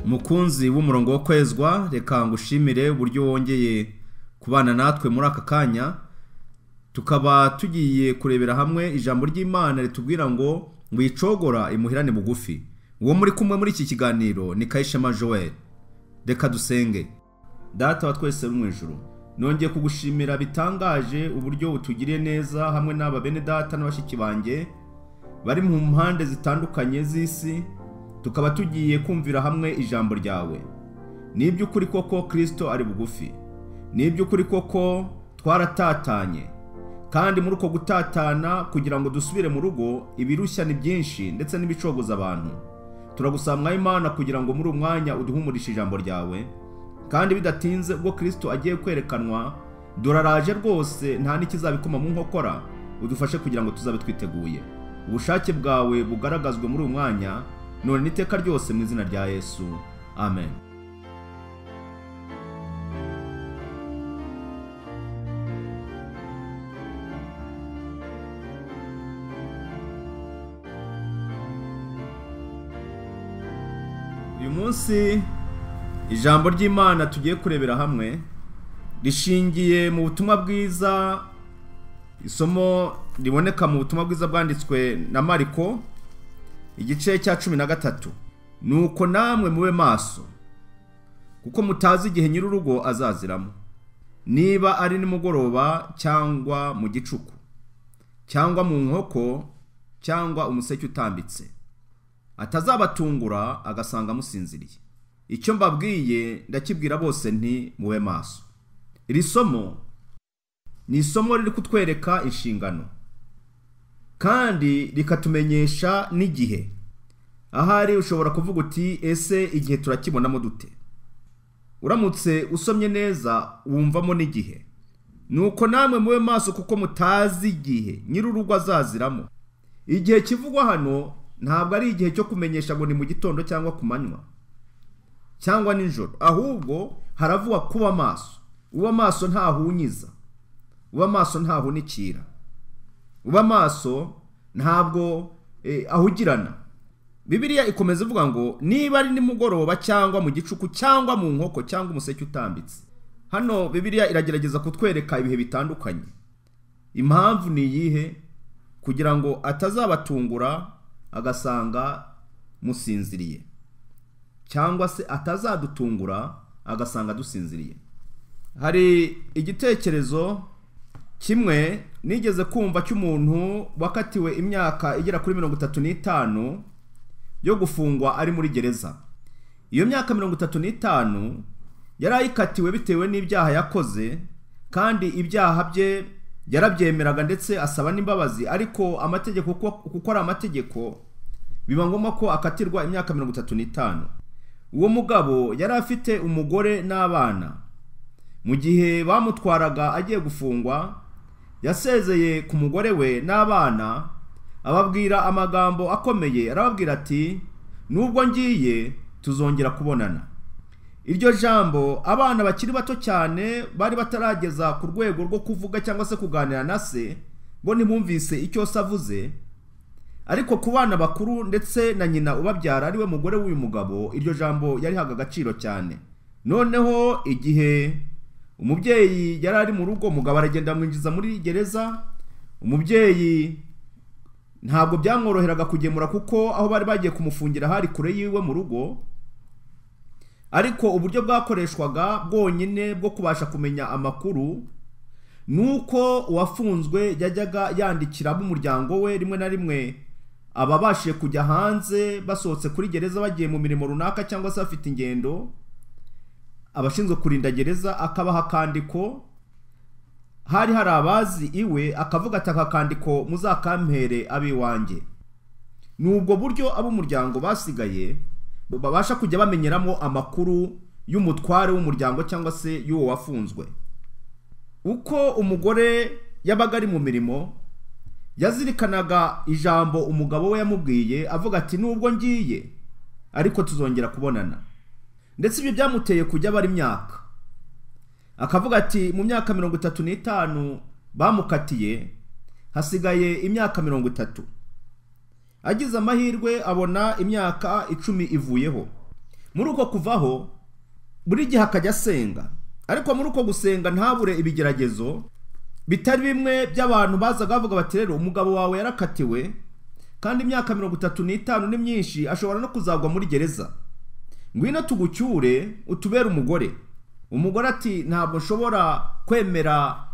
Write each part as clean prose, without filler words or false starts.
Mukunzi w'umurongo wo kwezwa, reka ngushimire uburyo wongeye kubana natwe muri aka kanya. Tukaba tugiye kurebera hamwe ijambo ry'Imana ritubwira ngo wicogora imuhirane bugufi. Uwo muri kumwe muri iki kiganiro ni Kayishema Joel. Reka dusenge. Data wa twese uri mu ijuru, nongeye kugushimira bitangaje uburyo utugiriye neza hamwe n'aba bene data n'abashiki banjye bari mu mpande zitandukanye z'isi. Tukaba tugiye kumvira hamwe ijambo ryawe. Ni iby'ukuri koko Kristo ari bugufi. Ni iby'ukuri koko twaratatanye, kandi muri uko gutatana kugira ngo dusubire mu rugo ibirushya ni byinshi ndetse n'ibicogoza abantu. Turagusaba Mwami Imana kugira ngo muri umwanya uduhumurishe ijambo ryawe, kandi bidatinze ubwo Kristo agiye kwerekanwa, duraraje rwose nta n'ikizabikoma mu nkokora. Udufashe kugira ngo tuzabe twiteguye. Ubushake bwawe bugaragazwe muri umwanya none n'iteka ryose, mu izina rya Yesu, amen. Uyu munsi ijambo ry'Imana tugiye kurebera hamwe rishingiye mu butumwa bwiza, isomo riboneka mu butumwa bwiza bwanditswe na Mariko igice cya 13. Nuko namwe mube maso, kuko mutazi igihe nyir'urugo azaziramo, niba ari nimugoroba cyangwa mu gicuku cyangwa mu nkoko cyangwa umuseke utambitse, atazabatungura agasanga musinziriye. Icyo mbabwiye ndakibwira bose nti mube maso. Iri somo ni isomo riri kutwereka inshingano kandi rikatumenyesha n'igihe. Ahari ushobora kuvuga uti ese igihe turakibonamo dute? Uramutse usomye neza wumvamo n'igihe. Nuko namwe mube maso kuko mutazi igihe nyir'urugo azaziramo. Igihe kivugwa hano ntabwo ari igihe cyo kumenyesha ngo ni mu gitondo cyangwa ku manywa cyangwa nijoro, ahubwo haravugwa kuba maso. Uba maso ntahunyiza, uba maso ntahunikira, uba maso ntabwo ahugirana. Bibiliya ikomeza ivuga ngo niba ari nimugoroba cyangwa mu gicuku cyangwa mu nkoko cyangwa umuseke utambitse. Hano Bibiliya iragerageza kutwereka ibihe bitandukanye. Impamvu ni iyihe? Kugira ngo atazabatungura agasanga musinziriye, cyangwa se atazadutungura agasanga dusinziriye. Hari igitekerezo kimwe nigeze kumva cy'umuntu wakatiwe imyaka igera kuri 35 yo gufungwa ari muri gereza. Iyo myaka 35 yarayikatiwe bitewe n'ibyaha yakoze, kandi ibyaha bye yarabyemeraga ndetse asaba n'imbabazi, ariko amategeko kuko ari amategeko biba ngombwa ko akatirwa imyaka 35. Uwo mugabo yari afite umugore n'abana. Mu gihe bamutwaraga agiye gufungwa, yasezeye ku mugore we n'abana, ababwira amagambo akomeye. Arababwira ati nubwo ngiye tuzongera kubonana. Iryo jambo abana bakiri bato cyane bari batarageza ku rwego rwo kuvuga cyangwa se kuganira na se, bo ntibumvise icyo se avuze. Ariko ku bana bakuru ndetse na nyina ubabyara ariwe mugore w'uyu mugabo, iryo jambo yarihaga agaciro cyane. Noneho igihe umubyeyi yari ari mu rugo, umugabo aragenda amwinjiza muri gereza. Umubyeyi ntabwo byamworoheraga kugemura kuko aho bari bagiye kumufungira hari kure yiwe mu rugo. Ariko uburyo bwakoreshwaga bwonyine bwo kubasha kumenya amakuru nuko uwafunzwe yajyaga yandikira ab'umuryango we. Rimwe na rimwe ababashije kujya hanze basohotse kuri gereza bagiye mu mirimo runaka cyangwa se bafite ingendo, abashinzwe kurinda gereza akabaha akandiko. Hari abazi iwe, akavuga ati aka kandiko muzakampere abiwanjye. Nubwo buryo ab'umuryango basigaye babasha kujya bamenyeramo amakuru y'umutware w'umuryango cyangwa se y'uwo wafunzwe. Uko umugore yabaga ari mu mirimo, yazirikanaga ijambo umugabo we yamubwiye avuga ati nubwo ngiye ariko tuzongera kubonana. Ndetse ibyo byamuteye kujya bari imyaka, akavuga ati mu myaka 35 bamukatiye hasigaye imyaka 30. Agize amahirwe abona imyaka 10 ivuyeho. Muri uko kuvaho buri gihe akajya asenga, ariko muri uko gusenga ntabure ibigeragezo bitari bimwe by'abantu bazaga bavuga bati rero umugabo wawe yarakatiwe kandi imyaka 35 ni myinshi, ashobora no kuzagwa muri gereza, ngwino tugucyure utubere umugore. Umugore ati ntabwo nshobora kwemera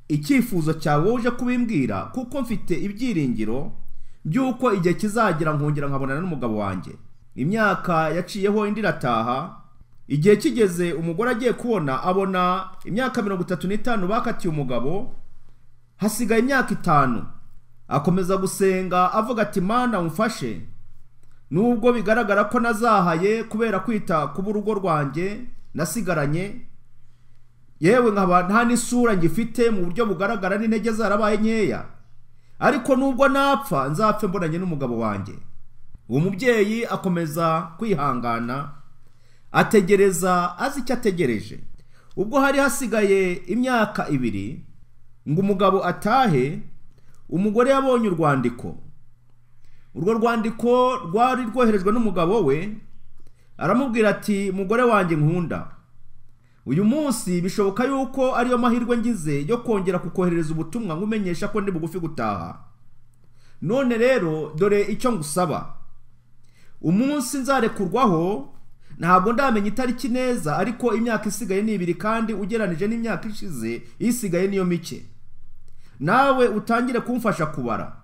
icyifuzo cyawe uje kubimbwira, kuko mfite ibyiringiro by'uko igihe kizagira nkongera nkabonana n'umugabo wanjye. Imyaka yaciyeho indi irataha. Igihe kigeze umugore agiye kubona abona imyaka 35 bakatiye umugabo, hasigaye imyaka 5. Akomeza gusenga avuga ati Mana umfashe, nubwo bigaragara ko nazahaye kubera kwita ku rugo rwanjye nasigaranye, yewe nkaba nta n'isura ngifite mu buryo bugaragara n'intege zarabaye nkeya, ariko nubwo napfa nzapfe mbonanye n'umugabo wanjye. Uwo mubyeyi akomeza kwihangana ategereza azi icyo ategereje. Ubwo hari hasigaye imyaka 2 ngo umugabo atahe, umugore yabonye urwandiko. Urwo rwandiko rwari rwoherejwe n'umugabo we, aramubwira ati mugore wanjye nkunda, uyu munsi bishoboka yuko ariyo mahirwe ngize yo kongera kukoherereza ubutumwa nkumenyesha ko ndi bugufi gutaha. None rero dore icyo ngusaba, umunsi nzarekurwaho ntabwo ndamenya itariki neza, ariko imyaka isigaye ni 2 kandi ugeranije n'imyaka ishize isigaye niyo mike. Nawe utangire kumfasha kubara,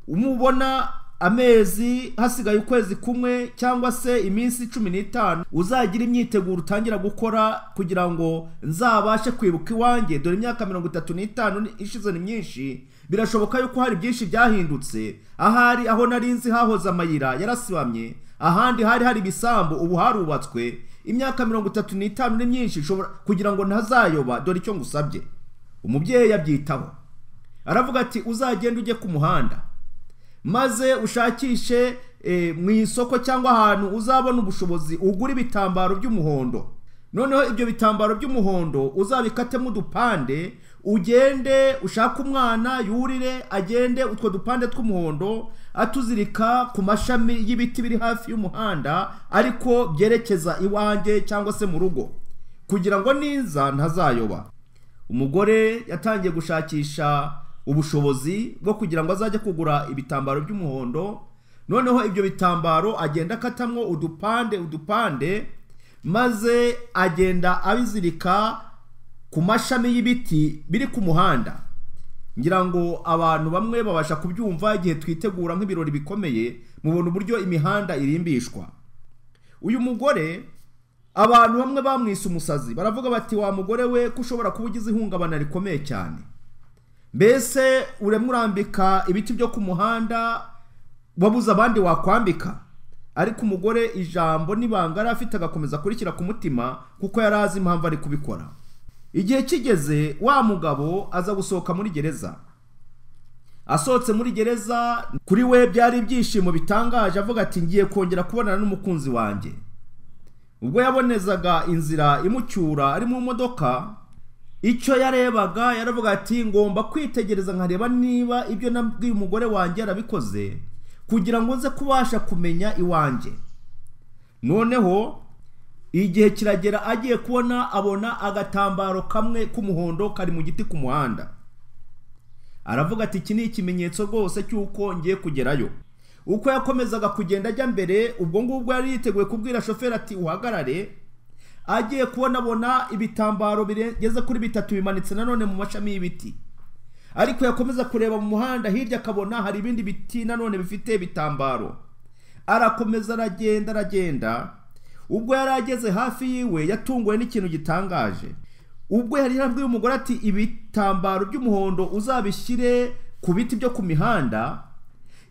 umubona amezi hasigaye ukwezi kumwe cyangwa se iminsi 15, uzagira imyiteguro utangira gukora kugira ngo nzabashe kwibuka iwanjye. Dore imyaka 35 ishize ni myinshi, birashoboka yuko hari byinshi byahindutse. Ahari aho narinzi hahoze amayira yarasibamye, ahandi hari hari ibisambu ubu harubatswe. Imyaka 35 ni myinshi kugira ngo ntazayoba. Dore icyo ngusabye. Umubyeyi yabyitaho aravuga ati uzagenda ujye ku muhanda maze ushakishe mu isoko cyangwa ahantu uzabona ubushobozi ugura ibitambaro by'umuhondo. Noneho ibyo bitambaro by'umuhondo uzabikatemo udupande, ugende ushake umwana yurire agende utwo dupande tw'umuhondo atuzirika ku mashami y'ibiti biri hafi y'umuhanda, ariko byerekeza iwanjye cyangwa se mu rugo, kugira ngo ninza ntazayoba. Umugore yatangiye gushakisha ubushobozi bwo kugira ngo azajye kugura ibitambaro by'umuhondo. Noneho ibyo bitambaro agenda akatamwo udupande maze agenda abizirika ku mashami y'ibiti biri ku muhanda. Ngira ngo abantu bamwe babasha kubyumva igihe twitegura nk'ibirori bikomeye, mubona uburyo imihanda irimbishwa. Uyu mugore abantu bamwe bamwise umusazi, baravuga bati wa mugore we ko ushobora kuba ugize ihungabana rikomeye cyane, mbese uremurambika ibiti byo ku muhanda wabuze abandi wakwambika. Ariko umugore ijambo n'ibanga yari afite agakomeza kurikira ku mutima, kuko yari azi impamvu ari kubikora. Igihe kigeze wa mugabo aza gusohoka muri gereza. Asohotse muri gereza kuri we byari ibyishimo bitangaje, avuga ati ngiye kongera kubonana n'umukunzi wanjye. Ubwo yabonezaga inzira imucyura ari mu modoka, icyo yarebaga yaravuga ati ngomba kwitegereza nkareba niba ibyo nabwiye umugore wanjye yarabikoze, kugira ngo nze kubasha kumenya iwanjye. Noneho igihe kiragera agiye kubona abona agatambaro kamwe k'umuhondo kari mu giti ku muhanda. Aravuga ati iki ni ikimenyetso rwose cy'uko ngiye kugerayo. Uko yakomezaga kugenda ajya mbere, ubwo ngubwo yari yiteguye kubwira shoferi ati uhagarare, agiye kubona abona ibitambaro bigeze kuri 3 bimanitse nanone mu mashami y'ibiti. Ariko yakomeza kureba mu muhanda hirya akabona hari ibindi biti nanone bifite ibitambaro. Arakomeza aragenda. Ubwo yari ageze hafi yiwe yatunguwe n'ikintu gitangaje. Ubwo yari yarabwiye umugore ati ibitambaro by'umuhondo uzabishyire ku biti byo ku mihanda,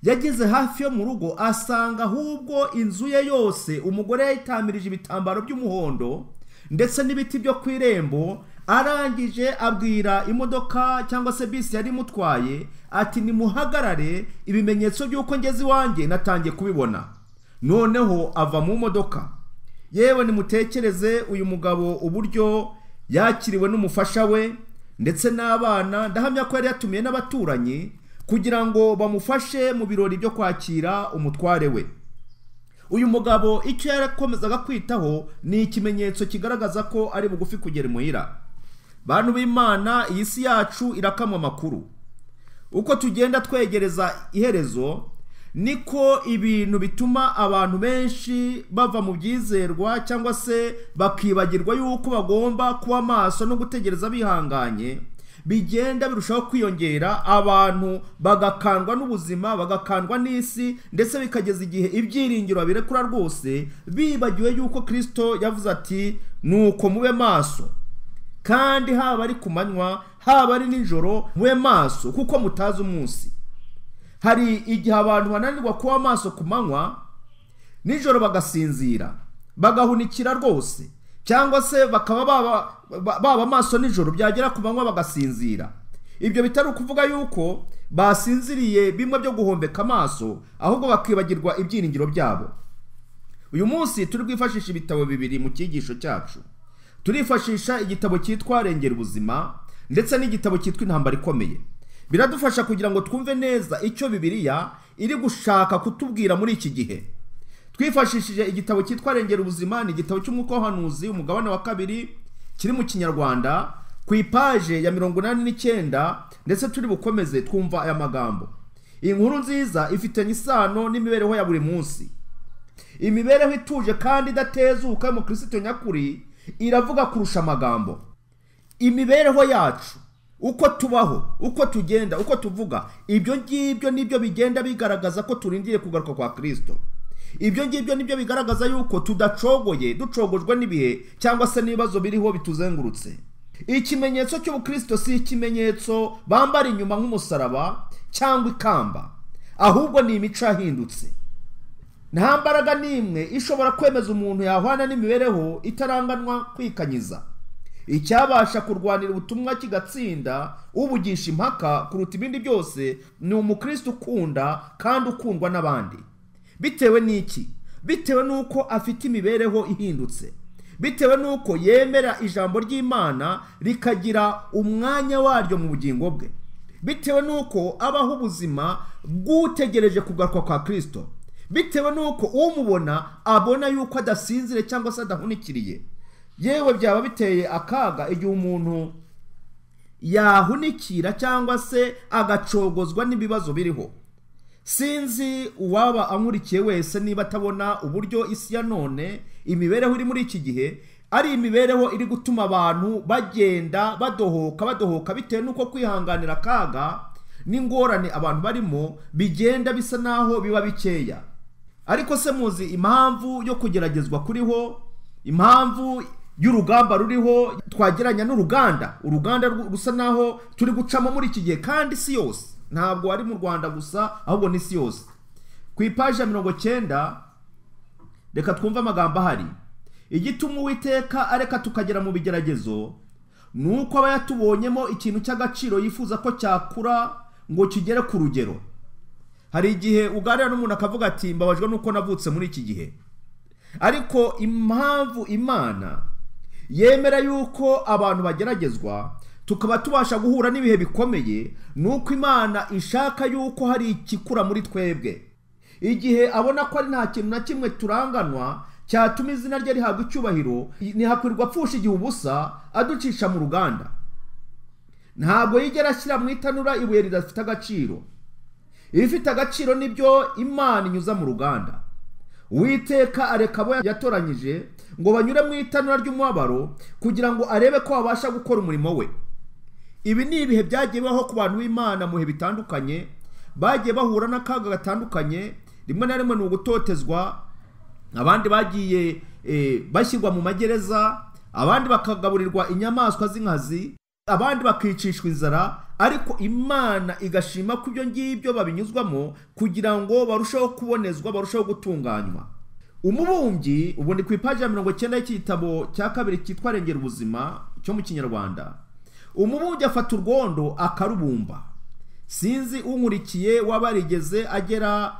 yageze hafi yo mu rugo asanga ahubwo inzu ye yose umugore yayitamirije ibitambaro by'umuhondo ndetse n'ibiti byo ku irembo. Arangije abwira imodoka cyangwa se bisi yari imutwaye ati nimuhagarare, ibimenyetso by'uko ngeze iwanjye natangiye kubibona. Noneho ava mu modoka. Yewe nimutekereze uyu mugabo uburyo yakiriwe n'umufasha we ndetse n'abana. Ndahamya ko yari yatumiye n'abaturanyi kugira ngo bamufashe mu birori byo kwakira umutware we. Uyu mugabo icyo yarakomezaga kwitaho ni ikimenyetso kigaragaza ko ari bugufi kugera imuhira. Bantu b'Imana, iyi si yacu irakamwa amakuru. Uko tugenda twegereza iherezo niko ibintu bituma abantu benshi bava mu byizerwa cyangwa se bakibagirwa yuko bagomba kuba maso no gutegereza bihanganye, bigenda birushaho kwiyongera, abantu bagakandwa n'ubuzima, bagakandwa n'isi, ndetse bikageza igihe ibyiringiro babirekura rwose, bibagiwe yuko Kristo yavuze ati nuko mube maso, kandi haba ari ku manywa haba ari nijoro mube maso kuko mutazi umunsi. Hari igihe abantu bananirwa kuba maso ku manywa, nijoro bagasinzira, bagahunikira rwose, cyangwa se bakaba baba maso nijoro, byagera ku manywa bagasinzira. Ibyo bitari ukuvuga yuko basinziriye bimwe byo guhombeka amaso, ahubwo bakibagirwa ibyiringiro byabo. Uyu munsi turi bwifashisha ibitabo bibiri mu cyigisho cyacu. Turifashisha igitabo cyitwa Rengera Ubuzima ndetse n'igitabo cyitwa Intambara Ikomeye. Biradufasha kugira ngo twumve neza icyo Bibiliya iri gushaka kutubwira muri iki gihe. Twifashishije igitabo cyitwa Rengera Ubuzima, ni igitabo cy'umwuka w'ubuhanuzi, umugabane wa 2, kiri mu Kinyarwanda, ku ipaje ya 89, ndetse turi bukomeze twumva aya magambo. Inkuru nziza ifitanye isano n'imibereho ya buri munsi. Imibereho ituje kandi idatezuka mu Kristo nyakuri iravuga kurusha amagambo. Imibereho yacu, uko tubaho, uko tugenda, uko tuvuga, ibyo ngibyo nibyo bigenda bigaragaza ko turindiriye kugaruka kwa Kristo. Ibyo ngibyo nibyo bigaragaza yuko tudacogoye, ducogojwe n'ibihe cyangwa se n'ibibazo biriho bituzengurutse. Ikimenyetso cy'ubukristo si ikimenyetso bambara inyuma nk'umusaraba cyangwa ikamba, ahubwo ni imico yahindutse. Nta mbaraga n'imwe ishobora kwemeza umuntu yahwana n'imibereho itaranganwa kwikanyiza. Icyabasha kurwanira ubutumwa kigatsinda ubugisha impaka kuruta ibindi byose ni umukristo ukunda kandi ukundwa n'abandi. Bitewe n'iki? Bitewe n'uko afite imibereho ihindutse, bitewe n'uko yemera ijambo ry'Imana rikagira umwanya waryo mu bugingo bwe, bitewe n'uko abaho ubuzima bw'utegereje kugaruka kwa Kristo, bitewe n'uko umubona abona yuko adasinzire cyangwa se adahunikiriye. Yewe byaba biteye akaga igihe umuntu yahunikira cyangwa se agacogozwa n'ibibazo biriho. Sinzi uwaba ankurikiye wese niba atabona uburyo isi ya none, imibereho iri muri iki gihe ari imibereho iri gutuma abantu bagenda badohoka bitewe n'uko kwihanganira akaga n'ingorane abantu barimo bigenda bisa naho biba bikeya. Ariko se muzi impamvu yo kugeragezwa kuriho, impamvu y'urugamba ruriho twageranya n'uruganda, uruganda rusa naho turi gucamo muri iki gihe, kandi si yose, ntabwo ari mu Rwanda gusa ahubwo ni si yose. Ku ipaji ya 90 reka twumve amagambo ahari. Igituma Uwiteka areka tukagera mu bigeragezo nuko aba yatubonyemo ikintu cy'agaciro yifuza ko cyakura ngo kigere ku rugero. Hari igihe uganira n'umuntu akavuga ati mbabajwe nuko navutse muri iki gihe. Ariko impamvu Imana yemera yuko abantu bageragezwa tukaba tubasha guhura n'ibihe bikomeye nuko Imana ishaka yuko hari ikikura muri twebwe. Igihe abona ko ari nta kintu na kimwe turanganwa cyatuma izina rye rihabwa icyubahiro, ntihakwirwa apfusha igihe ubusa aducisha mu ruganda. Ntabwo yigera ashyira mu itanura ibuye ridafite agaciro. Ibifite agaciro nibyo Imana inyuza mu ruganda. Uwiteka areka abo yatoranyije ngo banyure mu itanura ry'umubabaro kugira ngo arebe ko babasha gukora umurimo we. Ibi ni ibihe byagiye bibaho ku bantu b'Imana mu bihe bitandukanye, bagiye bahura n'akaga gatandukanye, rimwe na rimwe ni ugutotezwa, abandi bagiye bashyirwa mu magereza, abandi bakagaburirwa inyamaswa z'inkazi, abandi bakicishwa inzara, ariko Imana igashima ko ibyo ngibyo babinyuzwamo kugira ngo barusheho kubonezwa, barusheho gutunganywa. Umubumbyi, ubu ni ku ipaji ya 90 y'igitabo cya kabiri cyitwa Rengera Ubuzima cyo mu Kinyarwanda. Umubumbyi afata urwondo akarubumba. Sinzi unkurikiye wabarigeze agera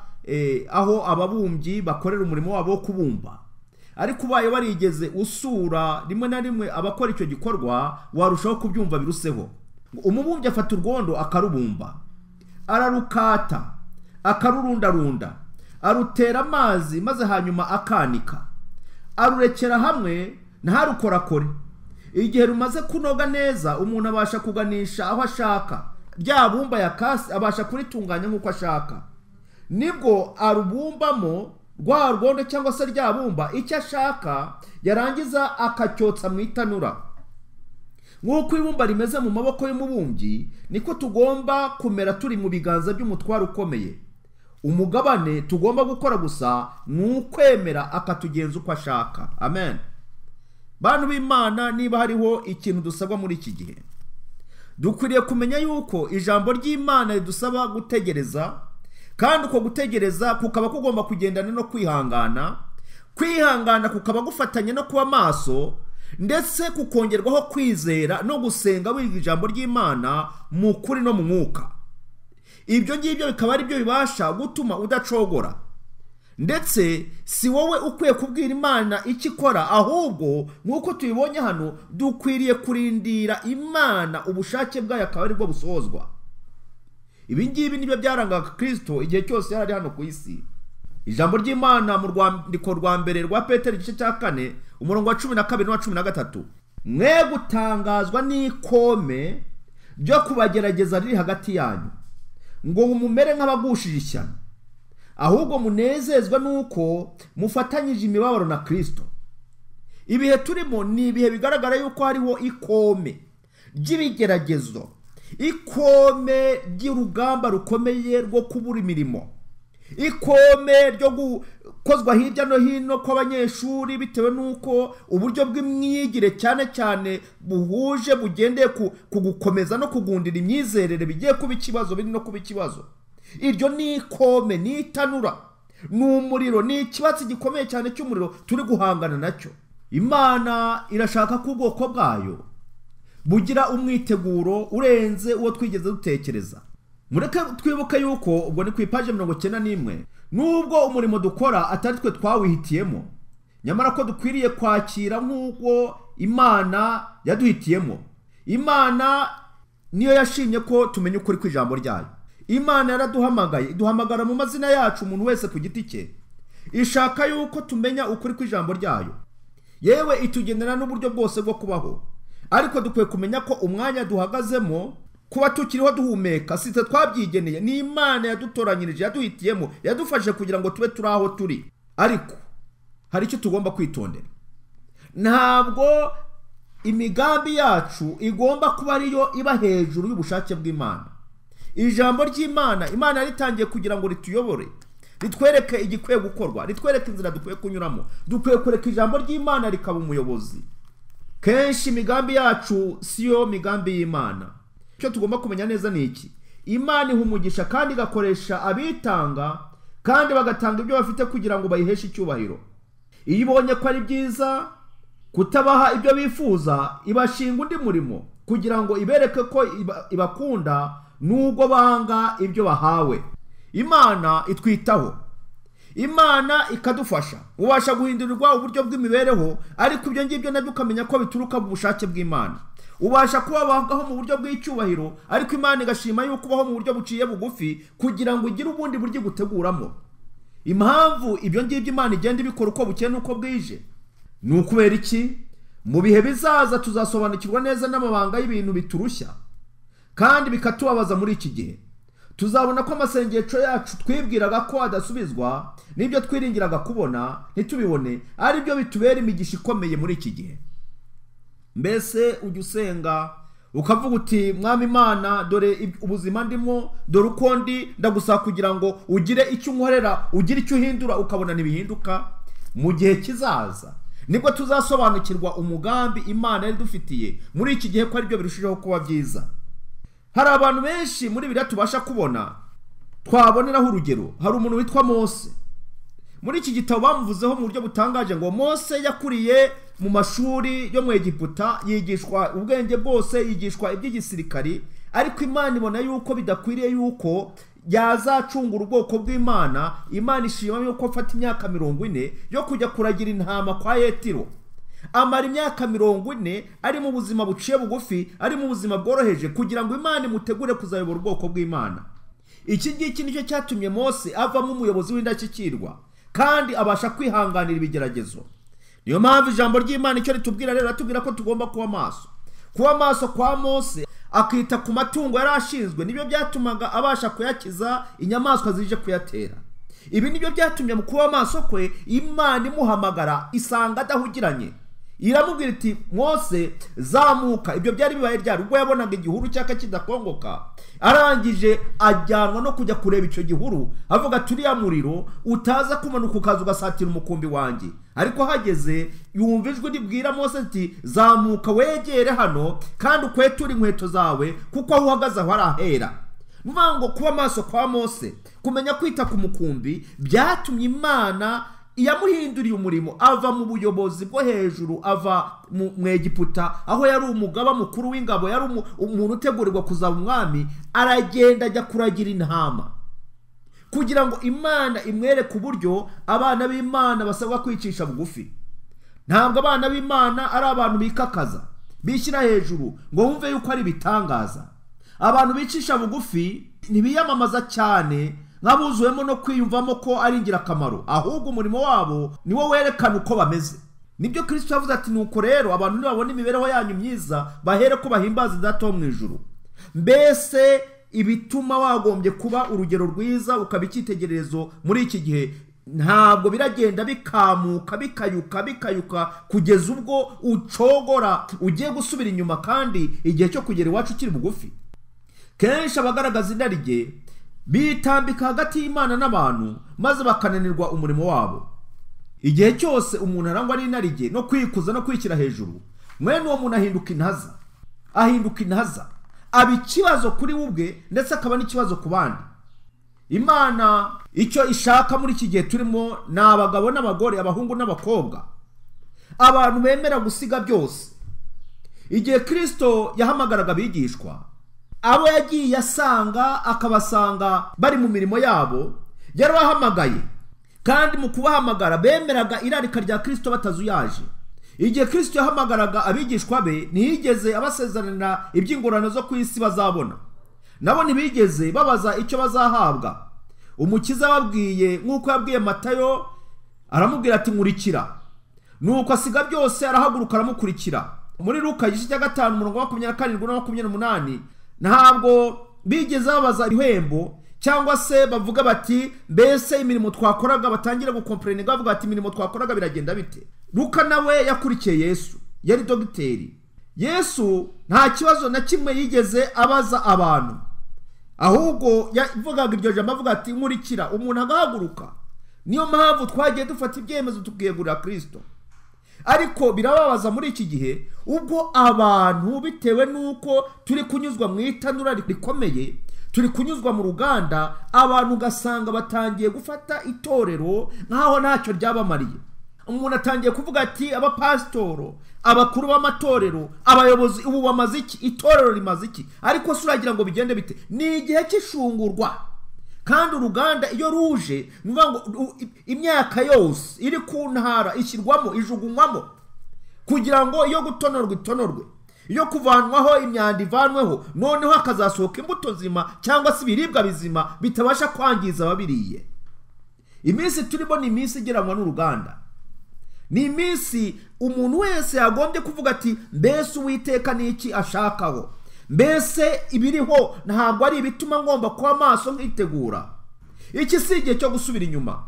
aho ababumbyi bakorera umurimo wabo wo kubumba, ariko ubaye warigeze usura rimwe na rimwe abakora icyo gikorwa warushaho kubyumva biruseho. Umubumbyi afata urwondo akarubumba, ararukata, akarurundarunda, Arutera amazi maze hanyuma akanika, arurekera hamwe ntarukorakore. Igihe rumaze kunoga neza, umuntu abasha kuganisha aho ashaka rya bumba yakase, abasha kuritunganya nk'uko ashaka. Nibwo arubumbamo rwa rwondo cyangwa se rya bumba icyo ashaka, yarangiza akacyotsa mu itanura. Nk'uko ibumba rimeze mu maboko y'umubumbyi, niko tugomba kumera turi mu biganza by'umutwaro ukomeye. Umugabane tugomba gukora gusa ni ukwemera akatugenza uko ashaka. Amen. Bantu b'Imana, niba hariho ikintu dusabwa muri iki gihe, dukwiriye kumenya yuko ijambo ry'Imana ridusaba gutegereza, kandi uko gutegereza kukaba kugomba kugendana no kwihangana, kwihangana kukaba gufatanya no kuba maso, ndetse kukongerwaho kwizera no gusenga wiga ijambo ry'Imana mu kuri no mu mwuka. Ibyo ngibyo bikaba ari byo bibasha gutuma udacogora. Ndetse si wowe ukwiye kubwira Imana icyo ikora, ahubwo nk'uko tubibonye hano, dukwiriye kurindira Imana ubushake bwayo akaba aribwo busohozwa. Ibi ngibi nibyo byarangaga Kristo igihe cyose yari ari hano ku isi. Ijambo ry'Imana mu rwandiko rwa mbere rwa Petero igice cya 4 umurongo wa 12 n'uwa 13: mwe gutangazwa n'ikome ryo kubagerageza riri hagati yanyu, ngo mumere nk'abagushije ishyano, ahubwo munezezwa nuko mufatanyije imibabaro na Kristo. Ibihe turimo ni ibihe bigaragara yuko hariho ikome ry'ibigeragezo, ikome ry'urugamba rukomeye rwo kubura imirimo, ikome ryo gukozwa hirya no hino kw'abanyeshuri bitewe n'uko uburyo bw'imyigire cyane cyane buhuje bugendeye ku gukomeza no kugundira imyizerere bigiye kuba ikibazo, biri no kuba ikibazo. Iryo ni ikome, ni itanura, ni umuriro, ni ikibatsi gikomeye cyane cy'umuriro turi guhangana nacyo. Imana irashaka ko ubwoko bwayo bugira umwiteguro urenze uwo twigeze dutekereza. Mureke twibuke yuko ubwo ni ku ipaje 91, nubwo umurimo dukora atari twe twawihitiyemo, nyamara ko dukwiriye kwakira nk'uko Imana yaduhitiyemo. Imana niyo yashimye ko tumenya ukuri kw'ijambo ryayo. Imana yaraduhamagaye, iduhamagara mu mazina yacu umuntu wese ku giti cye. Ishaka yuko tumenya ukuri kw'ijambo ryayo. Yewe itugenera n'uburyo bwose bwo kubaho. Ariko dukwiye kumenya ko umwanya duhagazemo, kuba tukiriho duhumeka, si twe twabyigeneye, ni Imana yadutoranyirije, yaduhitiyemo, yadufashe kugira ngo tube turi aho turi. Ariko hari icyo tugomba kwitondera. Ntabwo imigambi yacu igomba kuba ariyo iba hejuru y'ubushake bw'Imana. Ijambo ry'Imana, Imana yaritangiye kugira ngo rituyobore, ritwereke igikwiye gukorwa, ritwereke inzira dukwiye kunyuramo. Dukwiye kureka ijambo ry'Imana rikaba umuyobozi. Kenshi imigambi yacu siyo migambi y'Imana. Icyo tugomba kumenya neza ni iki: Imana iha umugisha kandi igakoresha abitanga kandi bagatanga ibyo bafite kugira ngo bayiheshe icyubahiro. Iyo ibonye ko ari byiza kutabaha ibyo bifuza, ibashinga undi murimo kugira ngo ibereke ko ibakunda nubwo banga ibyo bahawe. Imana itwitaho, Imana ikadufasha. Ubasha guhindurirwa uburyo bw'imibereho, ariko ibyo ngibyo nabyo ukamenya ko bituruka mu bushake bw'Imana. Ubasha kubaho mu buryo bw'icyubahiro, ariko Imana igashima yuko ubaho mu buryo buciye bugufi kugira ngo ugire ubundi buryo guteguramo. Impamvu ibyo ngibyo Imana igenda ibikora uko bukeye n'uko bwije ni ukubera iki? Mu bihe bizaza tuzasobanukirwa neza n'amabanga y'ibintu biturushya kandi bikatubabaza muri iki gihe. Tuzabona ko amasengesho yacu twibwiraga ko adasubizwa, n'ibyo twiringiraga kubona ntitubibone, ari byo bitubera imigisha ikomeye muri iki gihe. Mbese ujya usenga ukavuga uti: Mwami Imana, dore ubuzima ndimo, dore uko ndi, ndagusaba kugira ngo ugire icyo unkorera, ugire icyo uhindura, ukabona ntibihinduka. Mu gihe kizaza nibwo tuzasobanukirwa umugambi Imana yari dufitiye muri iki gihe, ko ari byo birushijeho kuba byiza. Hari abantu benshi muri biriya tubasha kubona twaboneraho urugero. Hari umuntu witwa Mose. Muri iki gitabo bamuvuzeho mu buryo butangaje ngo Mose yakuriye mu mashuri yo mu Egiputa, yigishwa ubwenge bwose, yigishwa iby'igisirikari, ariko Imana ibona yuko bidakwiriye yuko yazacungura ubwoko bw'Imana. Imana ishima yuko afata imyaka 40 yo kujya kuragira intama kwa Yetiro. Amara imyaka 40 ari mu buzima buciye bugufi, ari mu buzima bworoheje, kugira ngo Imana imutegure kuzayobora ubwoko bw'Imana. Iki ngiki nicyo cyatumye Mose avamo umuyobozi w'indashyikirwa kandi abasha kwihanganira ibigeragezo. Niyo mpamvu ijambo ry'Imana icyo ritubwira rero, ratubwira ko tugomba kuba maso. Kuba maso kwa Mose akita ku matungo yari ashinzwe nibyo byatumaga abasha kuyakiza inyamaswa zije kuyatera. Ibi nibyo byatumye mu kuba maso kwe Imana imuhamagara isanga adahugiranye, iramubwira iti Mose zamuka. Ibyo byari bibaye ryari? Ubwo yabonaga igihuru cyaka kidakongoka, arangije ajyanwa no kujya kureba icyo gihuru, avuga turiya muriro utaza kumanuka ukaza ugasatira umukumbi wanjye. Ariko hageze yumva ijwi ribwira Mose ati zamuka wegere hano kandi ukweture inkweto zawe kuko aho uhagaze aho arahera. Ngo kuba maso kwa Mose, kumenya kwita ku mukumbi, byatumye Imana yamuhinduriye umurimo, ava mu buyobozi bwo hejuru, ava mu Egiputa aho yari umugaba mukuru w'ingabo, yari umuntu utegurirwa kuzaba umwami, aragenda ajya kuragira intama kugira ngo Imana imwereke uburyo abana b'Imana basabwa kwicisha bugufi. Ntabwo abana b'Imana ari abantu bikakaza bishyira hejuru ngo wumve yuko ari bitangaza. Abantu bicisha bugufi ntibiyamamaza cyane nk'abuzuwemo no kwiyumvamo ko ari ingirakamaro, ahubwo umurimo wabo niwo werekana uko bameze. Nibyo Kristo yavuze ati nuko rero abantu nibabona imibereho yanyu myiza bahere ko bahimbaza Data wo mu ijuru. Mbese ibituma wagombye kuba urugero rwiza ukaba icyitegererezo muri iki gihe ntabwo biragenda bikamuka bikayuka bikayuka kugeza ubwo ucogora ugiye gusubira inyuma kandi igihe cyo kugera iwacu kiri bugufi. Kenshi abagaragaza inarijye bitambika hagati y'Imana n'abantu maze bakananirwa umurimo wabo. Igihe cyose umuntu arangwa n'inarijye no kwikuza no kwishyira hejuru, mwene uwo muntu ahinduka intaza, ahinduka intaza, aba ikibazo kuri we ubwe ndetse akaba n'ikibazo ku bandi. Imana icyo ishaka muri iki gihe turimo ni abagabo n'abagore, abahungu n'abakobwa, abantu bemera gusiga byose. Igihe Kristo yahamagaraga abigishwa, abo yagiye asanga akabasanga bari mu mirimo yabo, yarabahamagaye, kandi mu kubahamagara bemeraga irarika rya Kristo batazuyaje. Igihe Kristo yahamagaraga abigishwa be, ntiyigeze abasezerana iby'ingororano zo ku isi bazabona, nabo ntibigeze babaza icyo bazahabwa. Umukiza ababwiye nk'uko yabwiye Matayo, aramubwira ati nkurikira. Nuko asiga byose arahaguruka aramukurikira. Muri Luka igice cya 5 umurongo wa 27 na 28, ntabwo bigeze babaza ibihembo cyangwa se bavuga bati mbese imirimo twakoraga, batangira gukomplaina bavuga ati imirimo twakoraga biragenda bite. Luka nawe yakurikiye Yesu, yari dogiteri. Yesu nta kibazo na kimwe yigeze abaza abantu, ahubwo yavugaga iryo jambo avuga ati nkurikira, umuntu agahaguruka. Niyo mpamvu twagiye dufata ibyemezo tukiyegurira Kristo. Ariko birababaza muri iki gihe ubwo abantu bitewe nuko turi kunyuzwa mu itanura rikomeye, turi kunyuzwa mu ruganda, abantu ugasanga batangiye gufata itorero nkaho ntacyo ryabamariye. Umuntu atangiye kuvuga ati abapasitoro, abakuru b'amatorero, abayobozi ubu bamaze iki, itorero rimaze iki? Ariko se uragira ngo bigende bite? Ni igihe cy'ishungurwa. Kandi uruganda iyo ruje, ngo imyaka yose iri ku ntara ishyirwamo, ijugunywamo kugira ngo iyo gutonorwa itonorwe, iyo kuvanwaho imyanda ivanweho, noneho hakazasohoka imbuto nzima cyangwa se ibiribwa bizima bitabasha kwangiza ababiriye. Iminsi turimo ni iminsi igeranwa n'uruganda. Ni iminsi umuntu wese yagombye kuvuga ati mbese Uwiteka ni iki ashakaho? Mbese ibiriho ntabwo ari ibituma ngomba kuba maso nkitegura. Iki si igihe cyo gusubira inyuma.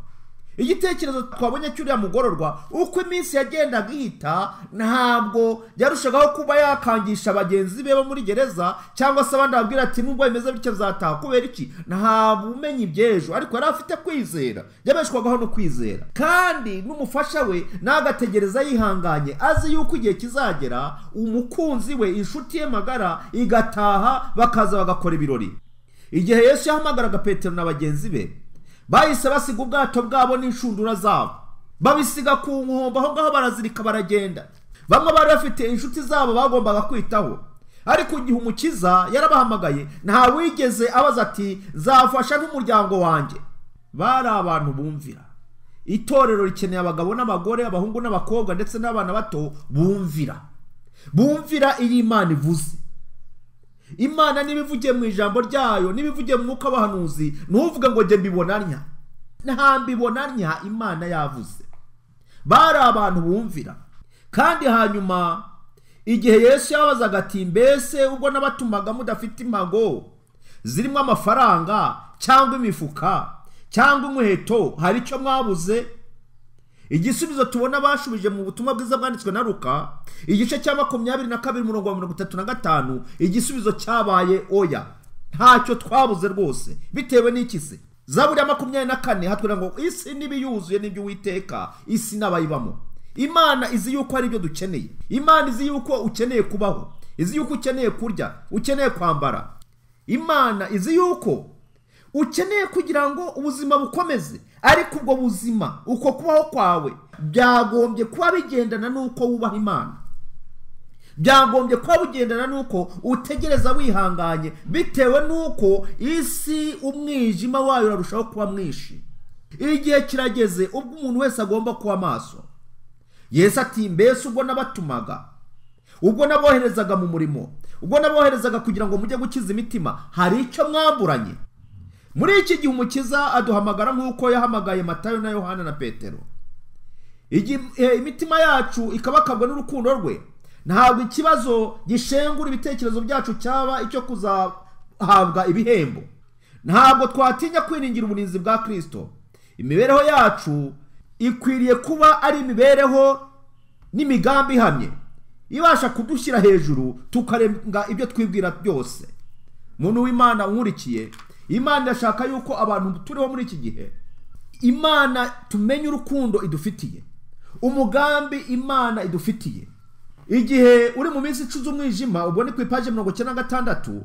Igitekerezo twabonye cy'uriya mugororwa, uko iminsi yagendaga ihita, ntabwo yarushagaho kuba yakangisha bagenzi be bo muri gereza cyangwa se abandi babwira ati nubwo bimeze bityo nzataha. Kubera iki? Ntabwo umenye iby'ejo, ariko yari afite kwizera, yabeshwagaho no kwizera. Kandi n'umufasha we nagategereza yihanganye, azi yuko igihe kizagera umukunzi we, inshuti ye magara, igataha bakaza bagakora ibirori. Igihe Yesu yahamagaraga Petero na bagenzi be, bahise basiga ubwato bwabo n'inshundura zabo, babisiga ku nkombe aho ngaho barazirika baragenda. Bamwe bari bafite inshuti zabo bagombaga kwitaho, ariko igihe Umukiza yarabahamagaye nta wigeze abaza ati nzafasha n'umuryango wanjye. Bari abantu bumvira. Itorero rikeneye abagabo n'abagore, abahungu n'abakobwa ndetse n'abana bato bumvira, bumvira iyo Imana ivuze. Imana nibivugiye mu ijambo ryayo, nibivugiye mu mwuka w'abahanuzi, ntuvuge ngo njye mbibona ntya. Nta mbibona ntya, Imana yavuze. Bari abantu bumvira. Kandi hanyuma igihe Yesu yabazaga ati mbese ubwo nabatumaga mudafite impago zirimo amafaranga cyangwa imifuka cyangwa inkweto, hari icyo mwabuze? Igisubizo tubona bashubije mu butumwa bwiza bwanditswe na Luka igice cya 22 umurongo wa 35, igisubizo cyabaye oya, ntacyo twabuze rwose. Bitewe n'iki se? Zaburi ya 24 hatwira ngo isi n'ibiyuzuye n'ibyo Uwiteka, isi n'abayibamo. Imana izi yuko ari ibyo dukeneye. Imana izi yuko ukeneye kubaho, izi yuko ukeneye kurya, ukeneye kwambara. Imana izi yuko ukeneye kugira ngo ubuzima bukomeze, ariko ubwo buzima, uko kubaho kwawe, byagombye kuba bigendana n'uko wubaha Imana, byagombye kuba bigendana n'uko utegereza wihanganye, bitewe n'uko isi umwijima wayo urarushaho kuba mwinshi. Igihe kirageze ubwo umuntu wese agomba kuba maso. Yesu ati mbese ubwo nabatumaga, ubwo naboherezaga mu murimo, ubwo naboherezaga kugira ngo mujye gukiza imitima, hari icyo mwamburanye? Muri iki gihe Umukiza aduhamagara nk'uko yahamagaye Matayo na Yohana na Petero. Igihe imitima yacu ikabakabwa n'urukundo rwe, ntabwo ikibazo gishengura ibitekerezo byacu cyaba icyo kuzahabwa ibihembo. Ntabwo twatinya kwiringira uburinzi bwa Kristo. Imibereho yacu ikwiriye kuba ari imibereho n'imigambi ihamye, ibasha kudushyira hejuru tukarenga ibyo twibwira byose. Muntu w'Imana unkurikiye, Imana irashaka yuko abantu turiho muri iki gihe, Imana tumenye urukundo idufitiye, umugambi Imana idufitiye. Igihe uri mu minsi icuze umwijima, ubone ku ipaji 96,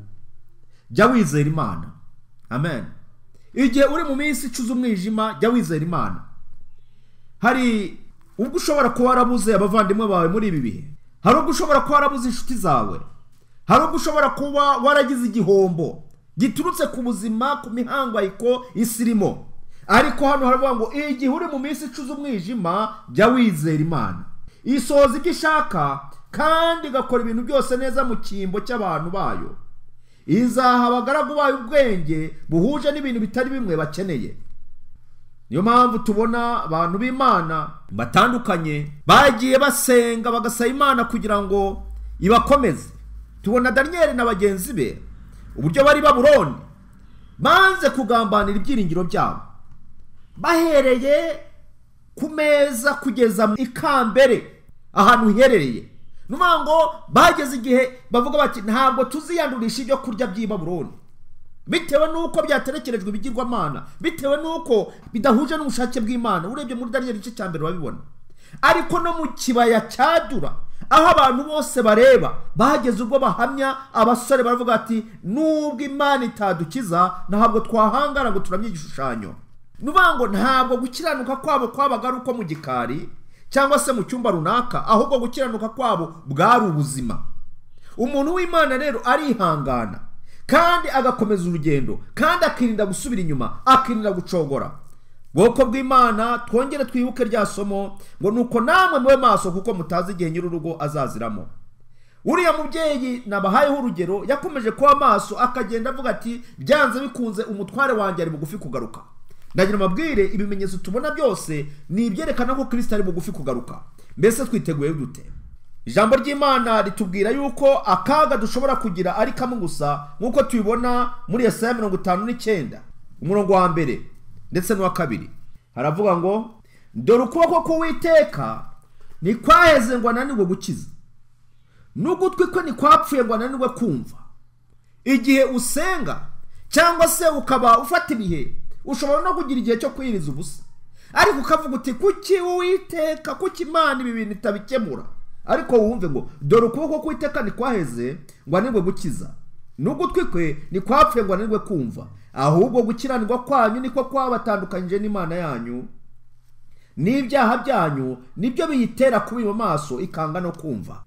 jya wizera Imana. Amen. Igihe uri mu minsi icuze umwijima, jya wizera Imana. Hari ubwo ushobora kuba warabuze abavandimwe bawe muri ibi bihe, hari ubwo ushobora kuba warabuze inshuti zawe, hari ubwo ushobora kuba waragize igihombo giturutse ku buzima, ku mihangayiko isi irimo. Ariko hano haravuga ngo igihe uri mu minsi icuze umwijima, jya wizera Imana. Isohoza ibyo ishaka kandi igakora ibintu byose neza mu cyimbo cy'abantu bayo. Izaha abagaragu bayo ubwenge buhuje n'ibintu bitari bimwe bakeneye. Niyo mpamvu tubona abantu b'Imana batandukanye bagiye basenga bagasaba Imana kugira ngo ibakomeze. Tubona Daniel na bagenzi be uburyo bari Babuloni banze kugambanira ibyiringiro byabo, bahereye ku meza kugeza ikambere ahantu hiherereye. Nuvuga ngo bageze igihe bavuga bati ntabwo tuziyandurisha ibyo kurya by'i Babuloni, bitewe nuko byaterekerejwe ibigirwamana, bitewe nuko bidahuje n'ubushake bw'Imana. Urebye muri Daniel igice cya mbere urabibona. Ariko no mu kibaya cyadura aho abantu bose bareba, bageze ubwo bahamya abasore baravuga ati nubwo Imana itadukiza ntabwo twahangara ngo turamye igishushanyo. Nuvuga ngo ntabwo gukiranuka kwabo kwabaga ari uko mu gikari cyangwa se mu cyumba runaka, ahubwo gukiranuka kwabo bwari ubuzima. Umuntu w'Imana rero arihangana kandi agakomeza urugendo, kandi akirinda gusubira inyuma, akirinda gucogora. Bwoko bw'Imana, twongere twibuke rya somo ngo nuko namwe mube maso kuko mutazi igihe nyir'urugo azaziramo. Uriya mubyeyi nabahayeho urugero, yakomeje kuba maso akagenda avuga ati byanze bikunze umutware wanjye ari bugufi kugaruka. Ndagira mabwire ibimenyetso tubona byose ni ibyerekana ko Kristo ari bugufi kugaruka. Mbese twiteguye dute? Ijambo ry'Imana ritubwira yuko akaga dushobora kugira ari kamwe gusa, nk'uko tubibona muri Yesaya 59 umurongo wa mbere ndetse n'uwa kabiri. Haravuga ngo dore ukuboko k'Uwiteka ntikwaheze ngo ananirwe gukiza, n'ugutwi kwe ntikwapfuye ngo ananirwe kumva. Igihe usenga cyangwa se ukaba ufata ibihe, ushobora no kugira igihe cyo kwiriza ubusa, ariko ukavuga uti kuki Uwiteka, kuki Imana ibi bintu itabikemura? Ariko wumve ngo dore ukuboko k'Uwiteka ntikwaheze ngo ananirwe gukiza, n'ugutwi kwe ntikwapfuye ngo ananirwe kumva, ahubwo gukiranirwa kwanyu niko kwabatandukanyije n'Imana yanyu, n'ibyaha byanyu nibyo biyitera kubiba amaso ikanga no kumva.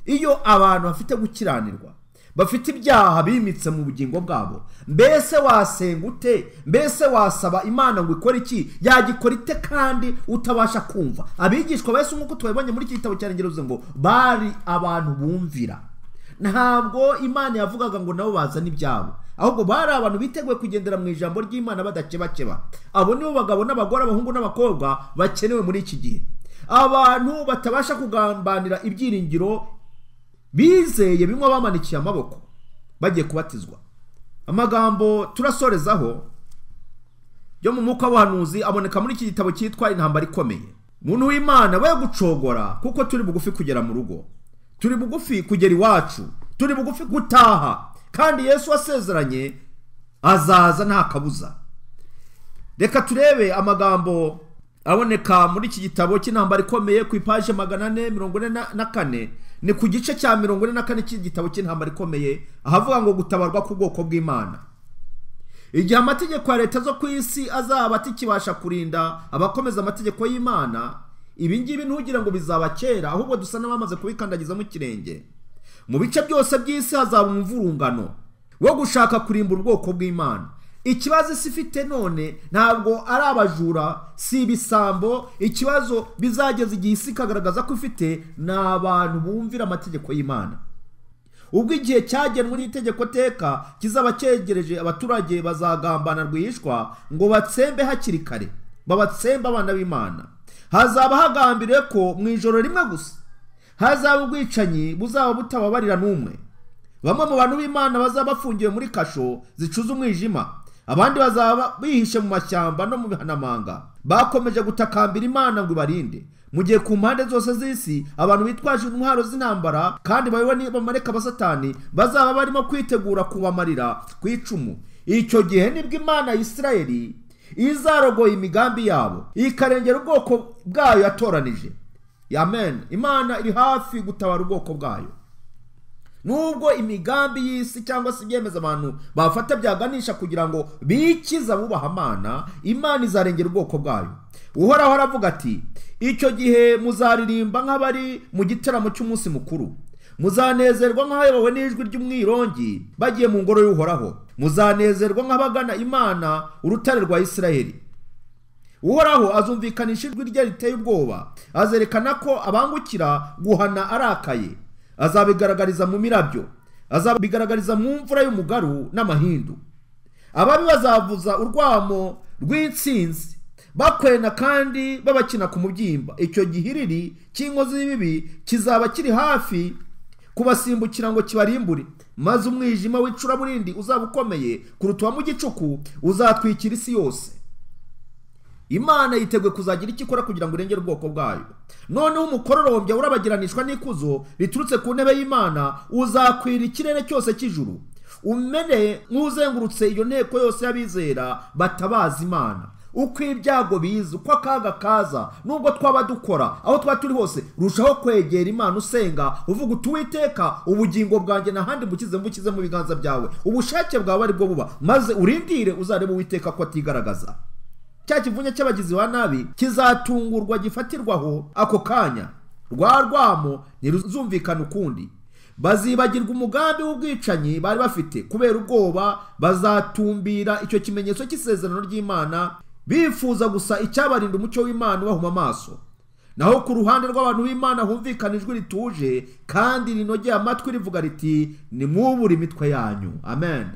Iyo abantu bafite gukiranirwa, bafite ibyaha bimitse mu bugingo bwabo, mbese wasenga ute? Mbese wasaba Imana ngo ikore iki? Yagikora ite kandi utabasha kumva? Abigishwa ba Yesu nk'uko tubibonye muri iki gitabo cya Ngero ngo bari abantu bumvira. Ntabwo Imana yavugaga ngo nabo bazane ibyabo, ahubwo bari abantu biteguye kugendera mu ijambo ry'Imana badakebakeba. Abo nibo bagabo n'abagore, abahungu n'abakobwa bakenewe muri iki gihe. Abantu batabasha kugambanira ibyiringiro bizeye bimwe bamanikiye amaboko bagiye kubatizwa. Amagambo turasorezaho yo mu mwuka w'ubuhanuzi aboneka muri iki gitabo cyitwa Intambara Ikomeye. Muntu w'Imana, we gucogora, kuko turi bugufi kugera mu rugo, turi bugufi kugera iwacu, turi bugufi gutaha, kandi Yesu wasezeranye azaza nta kabuza. Reka turebe amagambo aboneka muri iki gitabo cy'Intambara Ikomeye ku ipaje 444, ni ku gice cya 44 cy'igitabo cy'Intambara Ikomeye, ahavuga ngo gutabarwa k'ubwoko bw'Imana. Igihe amategeko ya leta zo ku isi azaba atikibasha kurinda abakomeza amategeko y'Imana, ibi ngibi ntugire ngo bizaba kera, ahubwo dusa n'abamaze kubikandagiza mu kirenge. Mu bice byose by'isi hazaba umuvurungano wo gushaka kurimbura ubwoko bw'Imana. Ikibazo isi ifite none ntabwo ari abajura, si ibisambo. Ikibazo bizageza igihe isi ikagaragaza ko ifite ni abantu bumvira amategeko y'Imana. Ubwo igihe cyagenwe n'itegeko teka kizaba cyegereje, abaturage bazagambana rwihishwa ngo batsembe hakiri kare, babatsembe abana b'Imana. Hazaba hagambiriwe ko mu ijoro rimwe gusa hazaba ubwicanyi buzaba butababarira n'umwe. Bamwe mu bantu b'Imana bazaba bafungiwe muri kasho zicuza umwijima, abandi bazaba bihishe mu mashyamba no mu bihanamanga, bakomeje gutakambira Imana ngo ibarinde. Mu gihe ku mpande zose z'isi abantu bitwaje intwaro z'intambara kandi bayobowe n'abamarayika ba Satani bazaba barimo kwitegura kubamarira ku icumu. Icyo gihe nibwo Imana ya Isirayeli izarogoye imigambi yabo, ikarengera ubwoko bwayo yatoranije. Amen. Imana iri hafi gutabara ubwoko bwayo. Nubwo imigambi y'isi cyangwa se ibyemeza abantu bafata byaganisha kugira ngo bikiza bubaha Imana, Imana izarengera ubwoko bwayo. Uhoraho aravuga ati, icyo gihe muzaririmba nk'abari mu gitaramo cy'umunsi mukuru, muzanezerwa nk'abayobowe n'ijwi ry'umwirongi bagiye mu ngoro y'Uhoraho, muzanezerwa nk'abagana Imana urutare rwa Isirayeli. Uhoraho azumvikanisha ijwi rye riteye ubwoba, azerekana ko abangukira guhana arakaye, azabigaragariza mu mirabyo, azabigaragariza mu mvura y'umugaru n'amahindu. Ababi bazavuza urwamo rw'intsinzi bakwena kandi babakina ku mubyimba. Icyo gihiriri cy'inkozi y'ibibi kizaba kiri hafi kubasimbukira ngo kibarimbure, maze umwijima w'icuraburindi uzaba ukomeye kuruta uwa mu gicuku uzatwikira isi yose. Imana yiteguye kuzagira icyo ikora kugira ngo irengere ubwoko bwayo. Noneho umukororombya urabagiranishwa n'ikuzo riturutse ku ntebe y'Imana uzakwira ikirere cyose cy'ijuru, umere nk'uzengurutse iyo nteko yose y'abizera batabaza Imana. Uko ibyago biza, uko akaga kaza, nubwo twaba dukora aho twaba turi hose, rushaho kwegera Imana usenga uvuga uti, Uwiteka, ubugingo bwanjye n'ahandi mbukize mu biganza byawe, ubushake bwawe aribwo buba, maze urindire uzarebe Uwiteka ko atigaragaza. Cya kivunya cy'abagizi ba nabi kizatungurwa gifatirwaho ako kanya, rwa rwamo ntiruzumvikana ukundi. Bazibagirwa umugambi w'ubwicanyi bari bafite kubera ubwoba, bazatumbira icyo kimenyetso cy'isezerano ry'Imana, bifuza gusa icyabarinda umucyo w'Imana ubahuma amaso. Naho ku ruhande rw'abantu b'Imana humvikana ijwi rituje kandi rinogeye amatwi rivuga riti, nimwubure imitwe yanyu. Amen.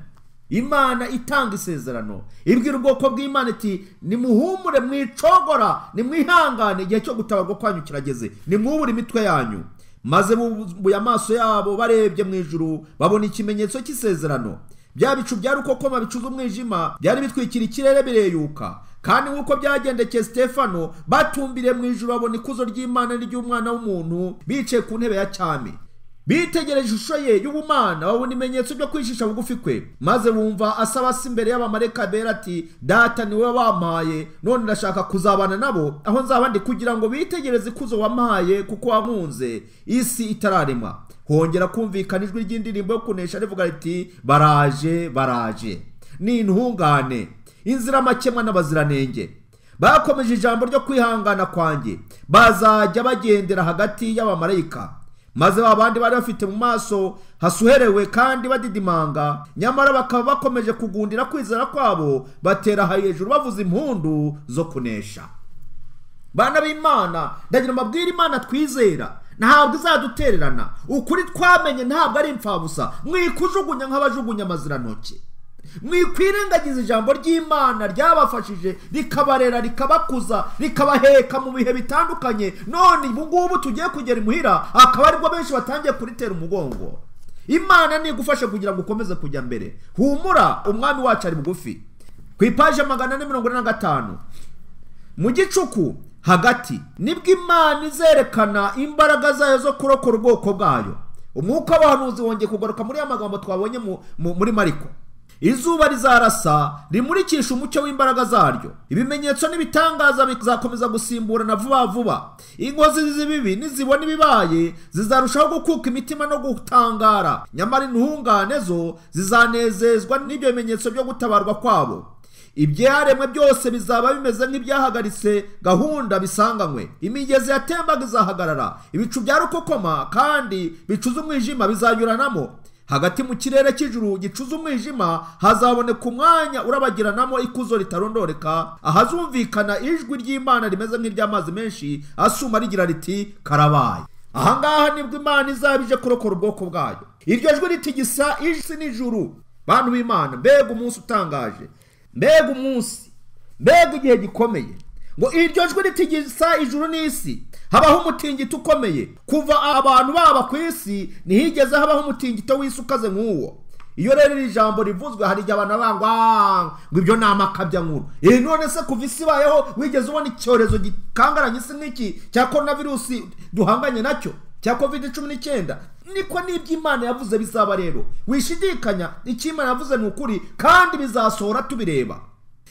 Imana itanga isezerano, ibwira ubwoko bw'Imana iti, nimuhumure, mwicogora, nimwihangane, igihe cyo gutabarwa kwanyu kirageze, nimwubure imitwe yanyu. Maze bumbuye amaso yabo barebye mu ijuru, babona ikimenyetso cy'isezerano. Bya bicu bya rukokoma bicuza umwijima byari bitwikira ikirere bireyuka, kandi nk'uko byagendekeye Stefano, batumbiriye mu ijuru babona ikuzo ry'Imana n'iry'Umwana w'umuntu bicaye ku ntebe ya cyami. Bitegereje ishusho ye y'ubumana, babona ibimenyetso byo kwicisha bugufi kwe, maze bumva asaba se imbere y'abamarayika bera ati, Data, ni wowe wampaye, none ndashaka kuzabana nabo aho nzaba ndi, kugira ngo bitegereze ikuzo wampaye, kuko wankunze isi itararemwa. Hongera kumvikana ijwi ry'indirimbo yo kunesha rivuga riti, baraje, baraje, ni intungane, inziramakemwa n'abaziranenge, bakomeje ijambo ryo kwihangana kwanjye, bazajya bagendera hagati y'abamarayika. Maze babandi bari bafite mu maso hasuherewe kandi badidimanga, nyamara bakaba bakomeje kugundira kwizera kwabo, batera hejuru bavuza impundu zo kunesha. Bana b'Imana, ndagira mbabwire Imana twizera ntabwo izadutererana. Ukuri twamenye ntabwo ari imfabusa. Mwikujugunya nk'abajugunya amazirantoki, mwikwirengagiza ijambo ry'Imana ryabafashije, rikabarera, rikabakuza, rikabaheka mu bihe bitandukanye. None ubu ngubu tugiye kugera imuhira, akaba aribwo benshi batangiye kuritera umugongo. Imana nigufashe kugira ngo ukomeze kujya mbere. Humura, umwami wacu ari bugufi. Ku ipaje 445, mu gicuku hagati nibwo Imana izerekana imbaraga zayo zo kurokora ubwoko bwayo. Umwuka w'abahanuzi wongeye kugaruka muri ya magambo twabonye muri Mariko. Izuba rizarasa rimurikisha umucyo w'imbaraga zaryo, ibimenyetso n'ibitangaza bizakomeza gusimburana vuba vuba. Inkozi z'ibibi nizibona ibibaye zizarushaho gukuka imitima no gutangara, nyamara intungane zo zizanezezwa n'ibyo bimenyetso byo gutabarwa kwabo. Ibyaremwe byose bizaba bimeze nk'ibyahagaritse gahunda bisanganywe. Imigezi yatembaga izahagarara, ibicu bya rukokoma kandi bicuza umwijima bizanyuranamo. Hagati mu kirere cy'ijuru gicuza umwijima hazaboneka umwanya urabagiranamo ikuzo ritarondoreka, ahazumvikana ijwi ry'Imana rimeze nk'iry'amazi menshi asuma rigira riti karabaye. Ahangaha nibwo Imana izaba ije kurokora ubwoko bwayo. Iryo jwi ritigisa isi n'ijuru. Bantu b'Imana, mbega umunsi utangaje, mbega umunsi, mbega igihe gikomeye. Ngo iryo jwi ritigisa ijuru n'isi, habaho umutingito ukomeye. Kuva abantu baba ku isi ntihigeze habaho umutingito w'isi ukaze nk'uwo. Iyo rero iri jambo rivuzwe hari igihe abantu bangwa ngo ibyo ni amakabya nkuru. None se kuva isi ibayeho wigeze ubona icyorezo gikangaranye isi nk'iki cya coronavirus duhanganye nacyo, cya COVID-19? Niko n'ibyo Imana yavuze bizaba. Rero wishidikanya, icyo Imana yavuze ni ukuri kandi bizasohora tubireba.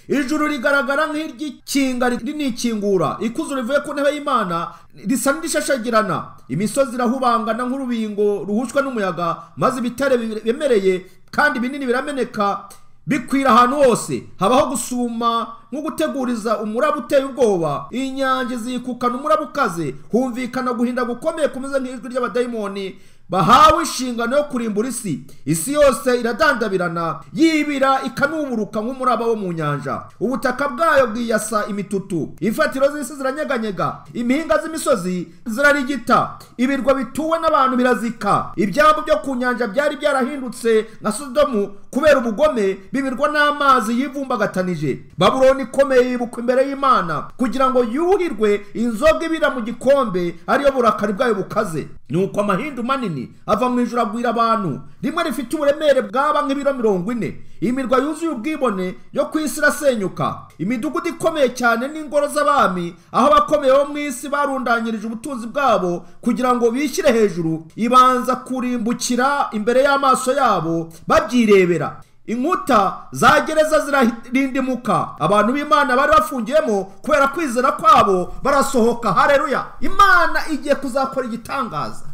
Ijuru rigaragara nk'iry'ikinga rinikingura, ikuzo rivuye ku ntebe y'Imana risa n'irishashagirana. Imisozi irahubangana nk'urubingo ruhushwa n'umuyaga, maze ibitare biremereye kandi binini birameneka bikwira ahantu hose. Habaho gusuma nko guteguriza umuraba uteye ubwoba, inyanja zikukana umuraba ukaze, humvikana guhinda gukomeye kumeze nk'ijwi ry'abadayimoni bahawe inshingano yo kurimbura isi. Isi yose iradandabirana, yibira ikanuburuka nk'umuraba wo mu nyanja. Ubutaka bwayo bwiyasa imitutu, imfatiro z'isi ziranyeganyega, impinga z'imisozi zirarigita, ibirwa bituwe n'abantu birazika. Ibyambu byo ku nyanja byari byarahindutse nka Sodomu kubera ubugome, bimirwa n'amazi yivumbagatanije. Babuloni ikomeye yibukwa imbere y'Imana kugira ngo yuhirwe inzoga ibira mu gikombe, ariyo burakari bwayo bukaze. Nuko amahindu manini ava mu ijuru agwira abantu, rimwe rifite uburemere bwaba nk'ibiro 40. Imirwa yuzuye ubwibone yo ku isi irasenyuka, imidugudu ikomeye cyane n'ingoro z'abami, aho abakomeye bo mu isi barundanyirije ubutunzi bwabo kugira ngo bishyire hejuru, ibanza kurimbukira imbere y'amaso yabo babyirebera. Inkuta za gereza zirarindimuka, abantu b'Imana bari bafungiyemo kubera kwizera kwabo barasohoka. Haleluya! Imana igiye kuzakora igitangaza.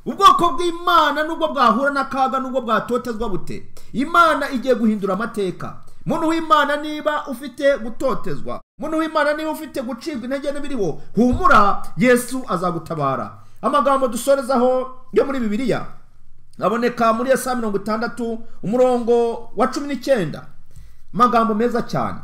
Ubwoko bw'Imana nubwo bwahura n'akaga, nubwo bwatotezwa bute, Imana igiye guhindura amateka. Muntu w'Imana, niba ufite gutotezwa, muntu w'Imana, niba ufite gucibwa intege n'ibiriho, humura, Yesu azagutabara. Amagambo dusorezaho yo muri Bibiliya aboneka muri Yesaya 60 umurongo wa 19. Amagambo meza cyane,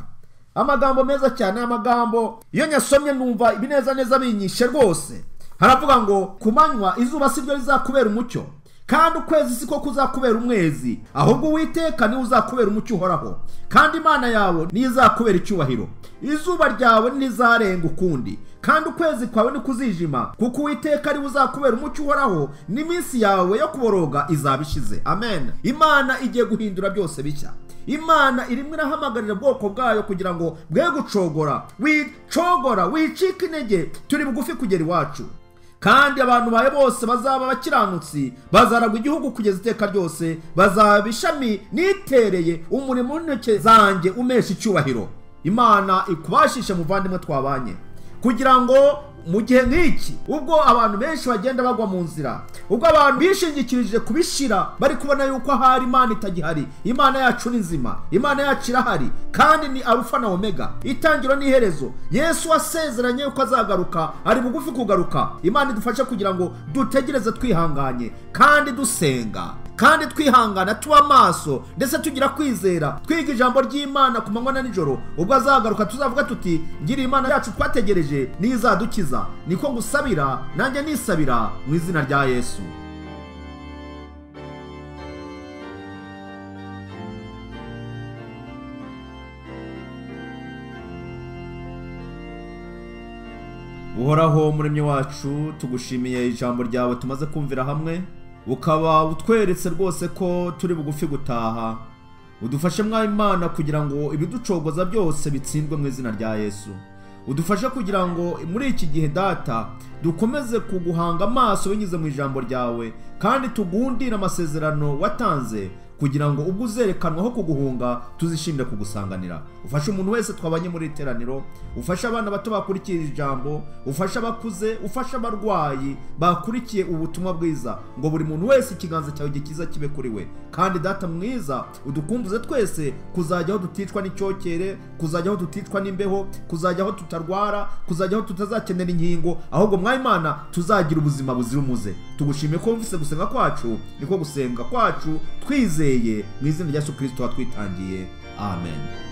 amagambo meza cyane, amagambo iyo nyasomye numva ibineza neza binyishe rwose. Haravuga ngo kumanywa izuba si ryo rizakubera umucyo, kandi ukwezi siko kuzakubera umwezi, ahubwo Uwiteka niwe uzakubera umucyo uhoraho, kandi Imana yawe niyo izakubera icyubahiro. Izuba ryawe ntizarenga ukundi, kandi ukwezi kwawe ntikuzijima, kuko Uwiteka ariwe uzakubera umucyo uhoraho, n'iminsi yawe yo kuboroga izaba ishize. Amen. Imana igiye guhindura byose bishya. Imana irimo irahamagarira ubwoko bwayo kugira ngo bwe gucogora, wicogora, wicika intege, turi bugufi kugera iwacu. Kandi abantu bawe bose bazaba abakiranutsi, bazaragwa igihugu kugeza iteka ryose, bazaba ishami nitereye umurimo w'intoki zanjye umesha icyubahiro. Imana ikubashishe muvandimwe twabanye, kugira ngo mu gihe nk'iki, ubwo abantu benshi bagenda bagwa mu nzira, ubwo abantu bishingikirije kubishira bari kubona yuko ahari Imana itagihari, Imana yacu ni nzima, Imana yacu irahari, kandi ni Alufa na Omega, itangiro n'iherezo. Yesu wasezeranye yuko azagaruka, ari bugufi kugaruka. Imana idufashe kugira ngo dutegereze twihanganye kandi dusenga, kandi twihangana tuba amaso ndetse tugira kwizera, twiga ijambo ry'Imana ku manywa na nijoro, ubwo azagaruka tuzavuga tuti ngira Imana yacu twategereje niyo izadukiza. Niko ngusabira nanjye nisabira mu izina rya Yesu. Uhoraho muremyi wacu, tugushimiye ijambo ryawe tumaze kumvira hamwe, ukaba utweretse rwose ko turi bugufi gutaha. Udufashe mwa Imana kugira ngo ibiducogoza byose bitsindwe mu izina rya Yesu. Udufashe kugira ngo muri iki gihe Data dukomeze kuguhanga amaso binyuze mu ijambo ryawe, kandi tugundire amasezerano watanze kugira ngo ubwo uzerekanwaho kuguhunga tuzishimire kugusanganira. Ufashe umuntu wese twabanye muri iteraniro, ufashe abana bato bakurikiye ijambo, ufashe abakuze, ufashe abarwayi bakurikiye ubutumwa bwiza, ngo buri muntu wese ikiganza cyawe gikiza kibe kuri we. Kandi Data mwiza, udukumbuze twese kuzajya aho tuticwa n'icyokere, kuzajya aho tuticwa n'imbeho, kuzajya aho tutarwara, kuzajya aho tutazakenera inkingo, ahubwo mwa Imana tuzagira ubuzima buzira umuze. Tugushimiye ko wumvise gusenga kwacu, niko gusenga kwacu twizeye mu izina rya Yesu Kristo watwitangiye. Amen.